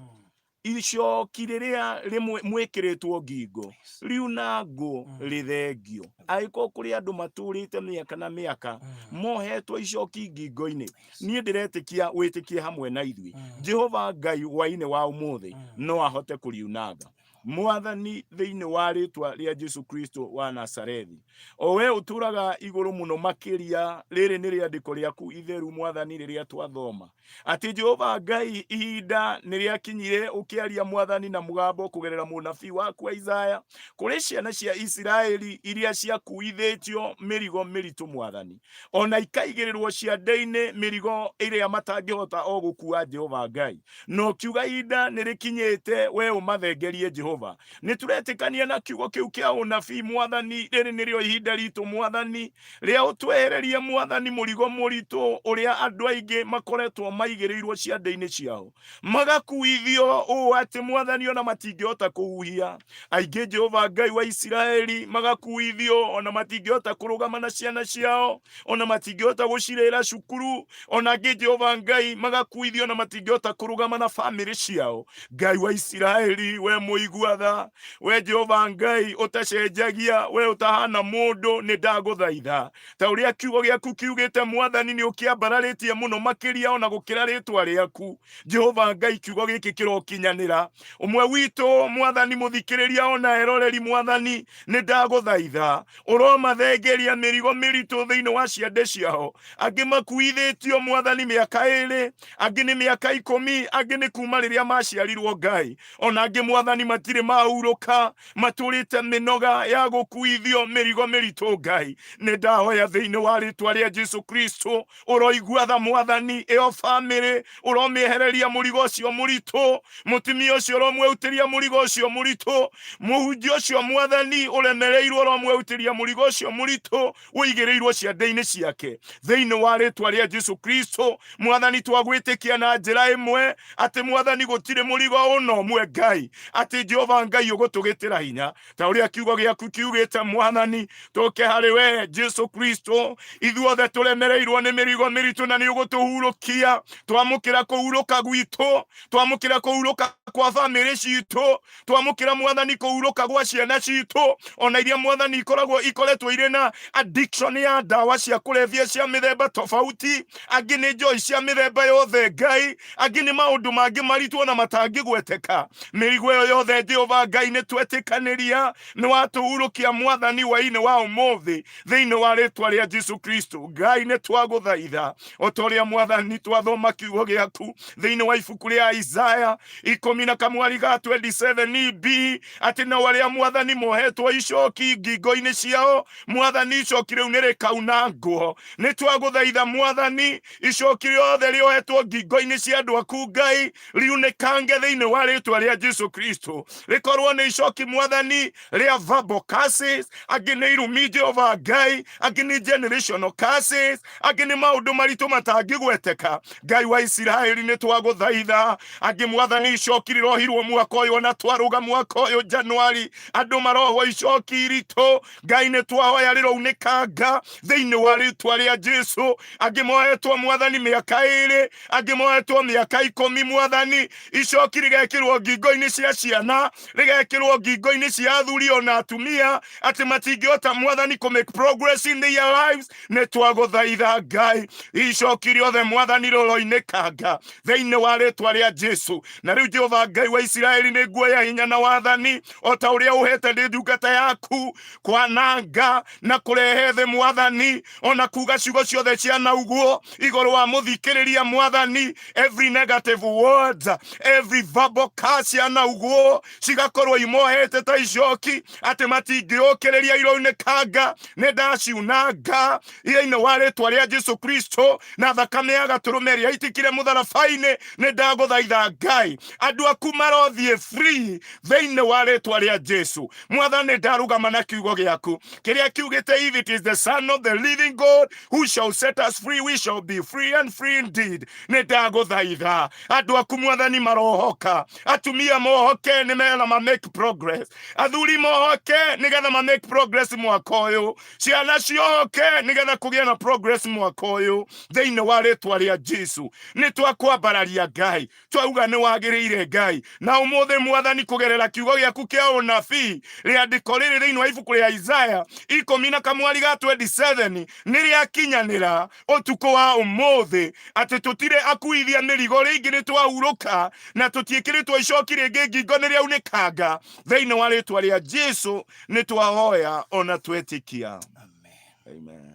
Icoki rĩrĩa mwĩkĩrĩtwo ngingo riunangwo rĩthengio. Angĩkorwo kũrĩ andũ matũrĩte mĩaka na mĩaka mohetwo icoki ngingo-inĩ, niĩ ndĩretĩkia wĩtĩkie hamwe na ithuĩ, Jehova Ngai hwainĩ wa ũmũthĩ no ahote kũriunanga. Mwathani, thĩinĩ wa rĩtwa rĩa Jesu Kristo wa Nazarethi, o we ũtũraga igũrũ mũno makĩria, rĩrĩ nĩ rĩandĩko rĩaku itheru, Mwathani, rĩrĩa twathoma atĩ Jehova Ngai, ihinda nĩ rĩakinyire ũkĩaria, Mwathani, na mũgambo kũgerera mũnabii waku Isaya kũrĩ ciana cia Isiraeli iria ciakuithĩtio mĩrigo mĩritũ, Mwathani, ona ikaigĩrĩrwo ciande-inĩ mĩrigo ĩrĩa matangĩhota o gũkua. Jehova Ngai, na ũkiuga ihinda nĩ rĩkinyĩte we ũmathengerie. Jehova, nĩ tũretĩkania na kiugo kĩu kĩa ũnabii. Mwathani, rĩrĩ nĩrĩo ihinda ritũ, Mwathani, rĩa ũtwehererie, Mwathani, mũrigo mũritũ ũrĩa andũ aingĩ makoretwo maigĩrĩirwo ciande-inĩ ciao, magakuithio ũũ atĩ, Mwathani, ona matingĩhota kũhuhia. Aingĩ, Jehova Ngai wa Isiraeli, magakuithio ona matingĩhota kũrũgama na ciana ciao, ona matingĩhota gũcirĩra cukuru. Ona angĩ, Jehova Ngai, magakuithio na matingĩhota kũrũgama na famĩlĩ ciao. Ngai wa Isiraeli, we mũigua tha, we Jehova Ngai ũtacenjagia, we ũtahana mũndũ, nĩ ndagũthaitha ta ũrĩa kiugo gĩaku kiugĩte, Mwathani, nĩ ũkĩambararĩtie mũno makĩria ona gũkĩra rĩtwa rĩaku. Jehova Ngai, kiugo gĩkĩ kĩrokinyanĩra ũmwe witũ, Mwathani, mũthikĩrĩria ona eroreri. Mwathani, nĩ ndagũthaitha ũromathengeria mĩrigo mĩritũ thĩinĩ wa ciande ciao. Angĩ makuithĩtio, Mwathani, mĩaka 2, angĩ nĩ mĩaka 10, angĩ nĩ kuma rĩrĩa maciarirwo, Ngai. Ona angĩ, Mwathani, mati Matirĩ mahurũka, matũrĩte mĩnoga ya gũkuithio mĩrigo mĩritũ. Ngai, nĩ ndahoya thĩinĩ wa rĩtwa rĩa Jesu Kristo, ũroigua tha Mwathani, ĩyo bamĩrĩ ũromĩehereria mũrigo ũcio mũritũ, mũtumia ũcio ũromweutĩria mũrigo ũcio mũritũ, mũhunjia ũcio Mwathani ũremereirwo ũromweutĩria mũrigo ũcio mũritũ ũigĩrĩirwo ciande-inĩ ciake thĩinĩ wa rĩtwa rĩa Jesu Kristo. Mwathani, twagwĩtĩkia na njĩra ĩmwe atĩ Mwathani gũtirĩ mũrigo ũna ũmwe Ngai, atĩ Jehova Ngai ũgũtũgĩtĩra hinya ta ũrĩa kiugo gĩaku kiugĩte. Mwathani, tũke harĩ we Jesu Kristo, ithuothe tũremereirwo nĩ mĩrigo mĩritũ, na nĩ ũgũtũhurũkia. Twamũkĩra kũhurũka gwitũ, twamũkĩra kũhurũka kwa bamĩrĩ citũ, twamũkĩra Mwathani kũhurũka gwa ciana citũ, ona iria Mwathani ikoragwo ikoretwo irĩ na addiction ya ndawa cia kũrebia cia mĩthemba tofauti, angĩ nĩ njoi cia mĩthemba yothe Ngai, angĩ nĩ maũndũ mangĩ maritũ ona matangĩgweteka. Mĩrigo ĩyo yothe Jehova Ngai nĩ twetĩkanĩria nĩ watũhurũkia Mwathani wainĩ wa ũmũthĩ thĩinĩ wa rĩtwa rĩa Jesu Kristo. Ngai, nĩ twagũthaitha o ta ũrĩa Mwathani twathoma kiugo gĩaku thĩinĩ wa ibuku rĩa Isaya ikũmi na kamwari ga 27 b, atĩ nao arĩa Mwathani mohetwo icoki ngingo-inĩ ciao, Mwathani icoki rĩu nĩ rĩkaunangwo. Nĩ twagũthaitha Mwathani, icoki rĩothe rĩohetwo ngingo-inĩ cia andũ aku Ngai riunĩkange thĩinĩ wa rĩtwa rĩa Jesu Kristo, rĩkorwo nĩ icoki Mwathani rĩa verbal curses, angĩ nĩ irumi Jehova Ngai, angĩ nĩ generational curses, angĩ nĩ maũndũ maritũ matangĩgweteka. Ngai wa Isiraeli, nĩ twagũthaitha. Angĩ Mwathani icoki rĩrohirwo mwaka ũyũ, ona twarũga mwaka ũyũ Januari, andũ marohwo icoki iritũ. Ngai, nĩ twahoya rĩrounĩkanga thĩinĩ wa rĩtwa rĩa Jesu. Angĩ mohetwo Mwathani mĩaka 2, angĩ mohetwo mĩaka 10 Mwathani, icoki rĩgekĩrwo ngingo-inĩ cia ciana, rĩgekĩrwo ngingo-inĩ cia athuri ona atumia, atĩ matingĩhota Mwathani kũ make progress in their lives. Nĩ twagũthaitha Ngai, icoki rĩothe Mwathani rĩroinĩkanga thĩinĩ wa rĩtwa rĩa Jesu. Na rĩu Jehova Ngai wa Isiraeli, nĩ nguoya hinya na wathani o ta ũrĩa ũhete ndĩ ndungata yaku, kwananga na kũrehe thĩ Mwathani, ona kuga ciugo ciothe cia nauguo igũrũ wa mũthikĩrĩria Mwathani, every negative words, every verbal curse ya nauguo cigakorwo imohete ta icoki atĩ matingĩũkĩrĩria, irounĩkanga. Nĩ ndaciunanga thĩinĩ wa rĩtwa rĩa Jesu Kristo na thakame ya gatũrũme ĩrĩa itikire mũtharaba-inĩ. Nĩ ndagũthaitha Ngai, andũ aku marothiĩ free thĩinĩ wa rĩtwa rĩa Jesu. Mwathani, ndarũgama na kiugo gĩaku kĩrĩa kiugĩte, if it is the Son of the living God who shall set us free, we shall be free and free indeed. Nĩ ndagũthaitha andũ aku Mwathani marohoka, atumia mohoke nĩ mena ma make progress, athuri mohoke nĩgetha ma make progress mwaka ũyũ, ciana ciohoke nĩgetha kũgĩe na progress mwaka ũyũ thĩinĩ wa rĩtwa rĩa Jesu. Nĩ twakwambararia Ngai, twauga nĩ wagĩrĩire Ngai, na ũmũthĩ Mwathani kũgerera kiugo gĩaku kĩa ũnabii, rĩandĩko rĩrĩ thĩinĩ wa ibuku rĩa Isaya ikũmi na kamwari ga 27 nĩ rĩakinyanĩra ũtukũ wa ũmũthĩ, atĩ tũtirĩ akuithia mĩrigo rĩngĩ, nĩ twahurũka na tũtiĩkĩrĩtwo icoki rĩngĩ ngingo, nĩ rĩaunĩkanga thĩinĩ wa rĩtwa rĩa Jesu. Nĩ twahoya ona twetĩkia. Amen. Amen.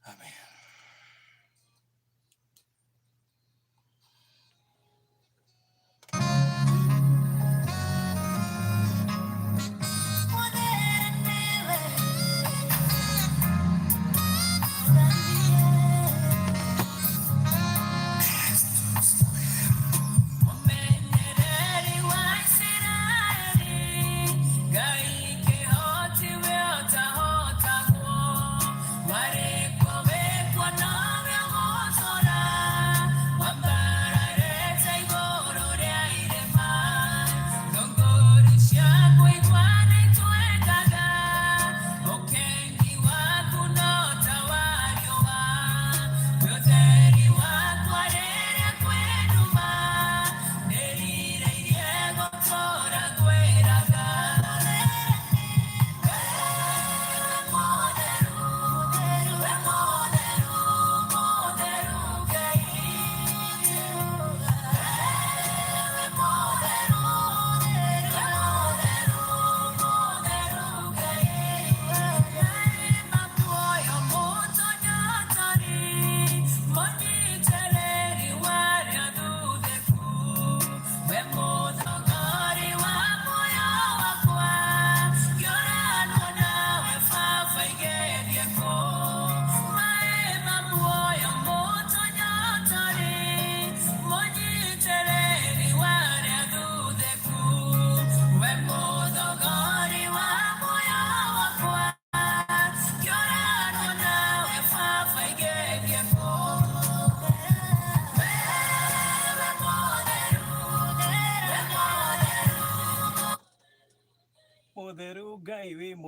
Amen.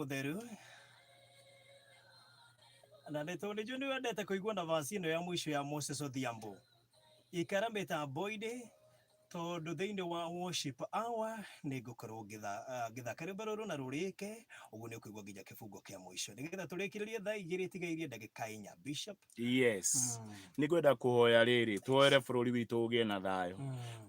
Mũtheru. Na nĩ tondũ nĩnjũĩ nĩ wendete kũigua nafasi ĩno ya mũico ya Moses Odhiambo. Ikara mĩtambo-inĩ tondũ thĩinĩ wa worship hour nĩ ngũkorwo ngĩthaka rwĩmbo rũrũ na rũrĩke ũguo nĩ ũkũigua nginya kĩbungo kĩa mũico nĩgetha tũrĩkĩrĩrie thaa 2 tigairie ndagĩka 4 Bishop. Yes, nĩ ngwenda kũhoya rĩrĩ, tũhoere bũrũri witũ ũgĩe na thayũ.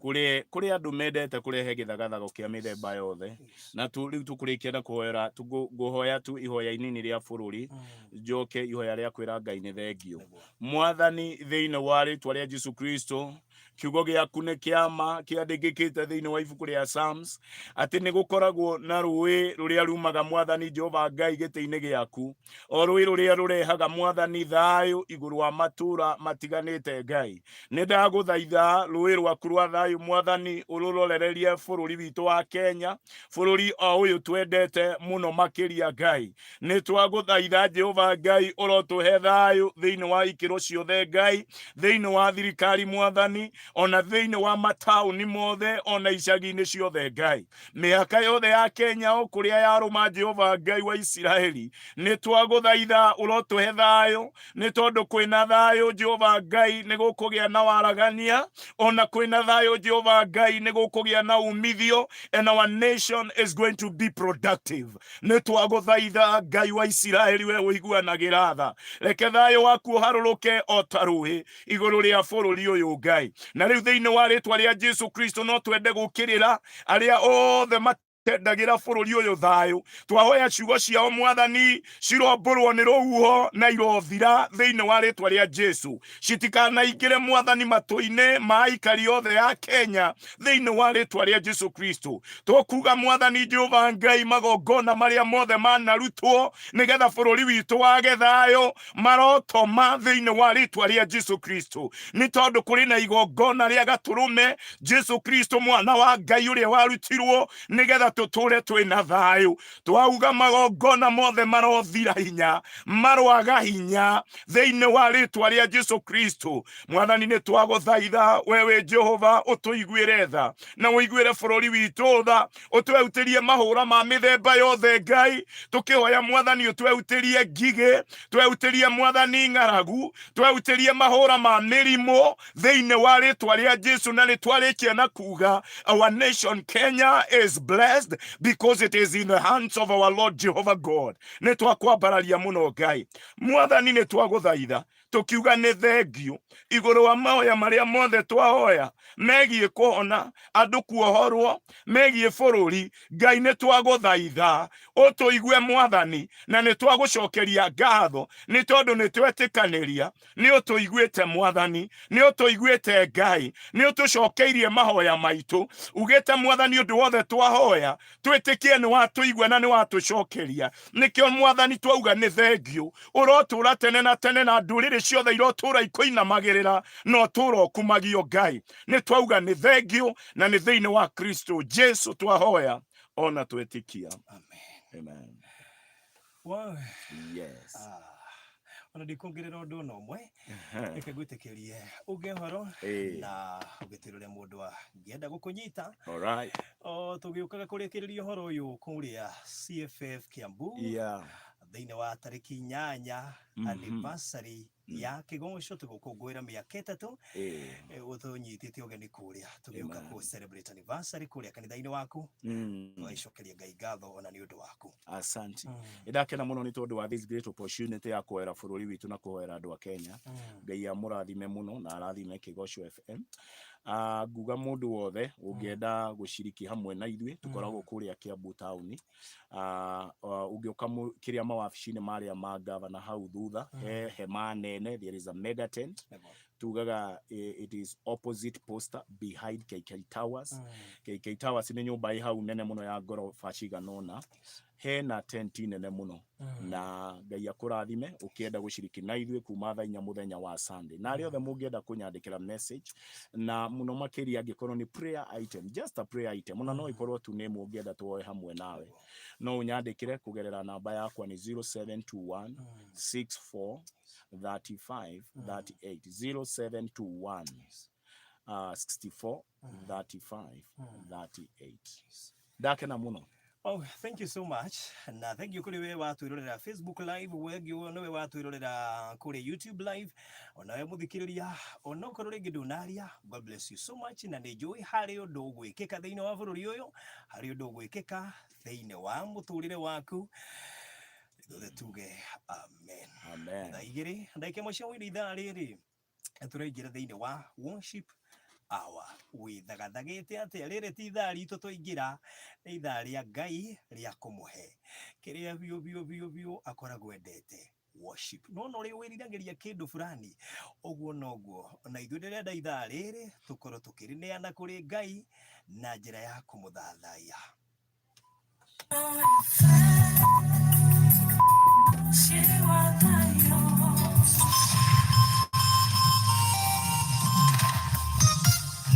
Kũrĩ kũrĩ andũ mendete kũrehe gĩthagathago kĩa mĩthemba yothe, na tu rĩu tũkũrĩkia na kũhoera, ngũhoya tu ihoya inini rĩa bũrũri, njoke ihoya rĩa kwĩra Ngai nĩ thengiũ. Mwathani, thĩinĩ wa rĩtwa rĩa Jesu Kristo, kiugo gĩaku nĩ kĩama kĩandĩkĩkĩte thĩinĩ wa ibuku rĩa Psalms atĩ nĩ gũkoragwo na rũĩ rũrĩa rumaga Mwathani Jehova Ngai gĩtĩ-inĩ gĩaku, o rũĩ rũrĩa rũrehaga Mwathani thayũ igũrũ wa matũũra matiganĩte. Ngai, nĩ ndagũthaitha rũĩ rwaku rwa thayũ Mwathani ũrũrorererie bũrũri witũ wa Kenya, bũrũri o ũyũ twendete mũno makĩria. Ngai, nĩ twagũthaitha Jehova Ngai ũrotũhe thayũ thĩinĩ wa ikĩro ciothe Ngai, thĩinĩ wa thirikari Mwathani, ona thĩinĩ wa mataũni mothe, ona icagi-inĩ ciothe Ngai, mĩhaka yothe ya Kenya o kũrĩa yarũma. Jehova Ngai wa Isiraeli, nĩ twagũthaitha ũrotũhe thayũ, nĩ tondũ kwĩna thayũ Jehova Ngai nĩ gũkũgĩa na waragania, ona kwĩna thayũ Jehova Ngai nĩ gũkũgĩa na umithio, and our nation is going to be productive. Nĩ twagũthaitha Ngai wa Isiraeli, we ũiguanagĩra tha, reke thayũ waku ũharũrũke o ta rũĩ igũrũ rĩa bũrũri ũyũ Ngai. Na rĩu thĩinĩ wa rĩtwa rĩa Jesu Kristo, no twende gũkĩrĩra arĩa othe matendagĩra bũrũri ũyũ thayũ. Twahoya ciugo ciao Mwathani cirombũrwo nĩ rũhuho na irothira thĩinĩ wa rĩtwa rĩa Jesu, citikanaingĩre Mwathani matũ-inĩ ma aikari othe a Kenya thĩinĩ wa rĩtwa rĩa Jesu Kristo. Tũkuga Mwathani Jehova Ngai, magongona marĩa mothe manarutwo nĩgetha bũrũri witũ wage thayũ marotoma thĩinĩ wa rĩtwa rĩa Jesu Kristo, nĩ tondũ kũrĩ na igongona rĩa gatũrũme Jesu Kristo mwana wa Ngai ũrĩa warutirwo nĩgetha tũtũre twĩ na thayũ. Twauga magongona mothe marothira hinya, maroaga hinya thĩinĩ wa rĩtwa rĩa Jesu Kristo. Mwathani, nĩ twagũthaitha we wĩ Jehova ũtũiguĩre tha na ũiguĩre bũrũri witũ tha, ũtweutĩrie mahũra ma mĩthemba yothe Ngai. Tũkĩhoya Mwathani ũtweutĩrie ngigĩ, tweutĩrie Mwathani ng'aragu, tweutĩrie mahũra ma mĩrimũ thĩinĩ wa rĩtwa rĩa Jesu. Na nĩ twarĩkia na kuga our nation Kenya is blessed because it is in the hands of our Lord Jehovah God. Nĩ twakwambararia mũno Ngai. Mwathani, nĩ twagũthaitha tũkiuga nĩ thengiũ igũrũ wa mahoya marĩa mothe twahoya megiĩ kũhona andũ, kuohorwo, megiĩ bũrũri. Ngai, nĩ twagũthaitha ũtũigue Mwathani, na nĩ twagũcokeria ngatho nĩ tondũ nĩ twetĩkanĩria nĩ ũtũiguĩte Mwathani, nĩ ũtũiguĩte Ngai, nĩ ũtũcokeirie mahoya maitũ. Ugĩte Mwathani ũndũ wothe twahoya twĩtĩkie nĩ watũigua na nĩ watũcokeria. Nĩkĩo Mwathani twauga nĩ thengiũ, ũrotũra tene na tene, na ndũrĩrĩ ciothe irotũra ikũinamagĩrĩra na ũtũra ũkumagio. Ngai, nĩ twauga nĩ thengiũ, na nĩ thĩinĩ wa Kristo Jesu twahoya ona twetĩkia. Amen. Amen. Wow. Yes. Ah, ona ndikongerera ũndũ ona ũmwe, reke ngwĩtĩkĩrie uge ũhoro na ũgĩtĩre ũrĩa mũndũ angĩenda gũkũnyita. All right. O tũgĩũkaga kũrĩkĩrĩria ũhoro ũyũ kũrĩa CFF Kiambu thĩinĩ wa tarĩki 8, anniversary ya Kĩgoco, tũgũkũngũĩra mĩaka 3. Ũtũnyitĩte ũgeni kũrĩa tũgĩũka Amen. kũ celebrate anniversary kũrĩa kanitha-inĩ waku. Tũgagĩcokeria Ngai ngatho ona nĩ ũndũ waku. Asante. Ndakena mũno nĩ tondũ wa this great opportunity ya kũhoera bũrũri witũ na kũhoera andũ a Kenya. Ngai amũrathime mũno na arathime Kĩgoco FM. Nguga mũndũ wothe ũngĩenda gũciriki hamwe na ithuĩ, tũkoragwo kũrĩa Kiambu taũni. Ũngĩũka kĩrĩa mawabici-inĩ marĩa ma gavana hau thutha, he hema nene, there is a mega tent. Tugaga it is opposite Posta, behind KK Towers. KK Towers nĩ nyũmba ĩ hau nene mũno ya ngoroba cigana ũna, hena tenti nene mũno. Na Ngai akũrathime ũkĩenda gũciriki na ithuĩ kuma thaa 4 mũthenya wa Sunday. Na arĩa othe mũngĩenda kũnyandĩkĩra message, na mũno makĩria angĩkorwo nĩ prayer item, just a prayer item, ona no ĩkorwo tu nĩ mũngĩenda tuoe hamwe nawe, no ũnyandĩkĩre kũgerera namba yakwa nĩ 0721 64 35 38, 0721 64 35 38. Ndakena mũno. Oh, thank you so much na thank you kuri we watwirorera Facebook live, wegio niwe watwirorera kuri YouTube live, onawe muthikiriria onokorwo ringi ndunaria, God bless you so much. Na nĩ njũĩ harĩ ũndũ ũgwĩkĩka thĩinĩ wa bũrũri ũyũ, harĩ ũndũ ũgwĩkĩka thĩinĩ wa mũtũrĩre waku. Ithuothe tuge amen. Amen. Thaa 2 ndagĩka 1 cia hwaĩ-inĩ, ithaa rĩrĩ tũraingĩra thĩinĩ wa worship hour. Wĩthagathagĩte atĩa? Rĩrĩ ti ithaa ritũ twaingĩra, nĩ ithaa rĩa Ngai rĩa kũmũhe kĩrĩa biũ biũ biũ biũ akoragwo endete, worship. No ũrĩa wĩriragĩria kĩndũ fulani, ũguo noguo na ithuĩ ndĩrenda ithaa rĩrĩ tũkorwo tũkĩrĩneana kũrĩ Ngai na njĩra ya kũmũthathaiya.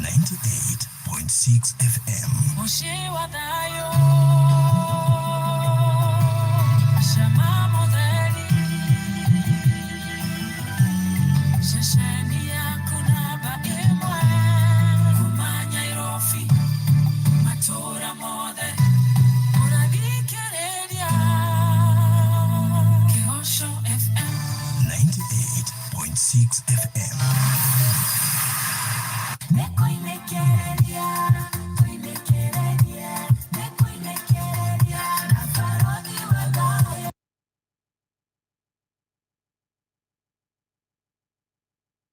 98.6 FM. Muciĩ wa thayũ, cama mũtheri, ceceni yaku namba 1 kuma Nyairobi, matũũra mothe ũrathikĩrĩria Kĩgoco FM. 98.6 FM. Nĩkũinĩkĩre.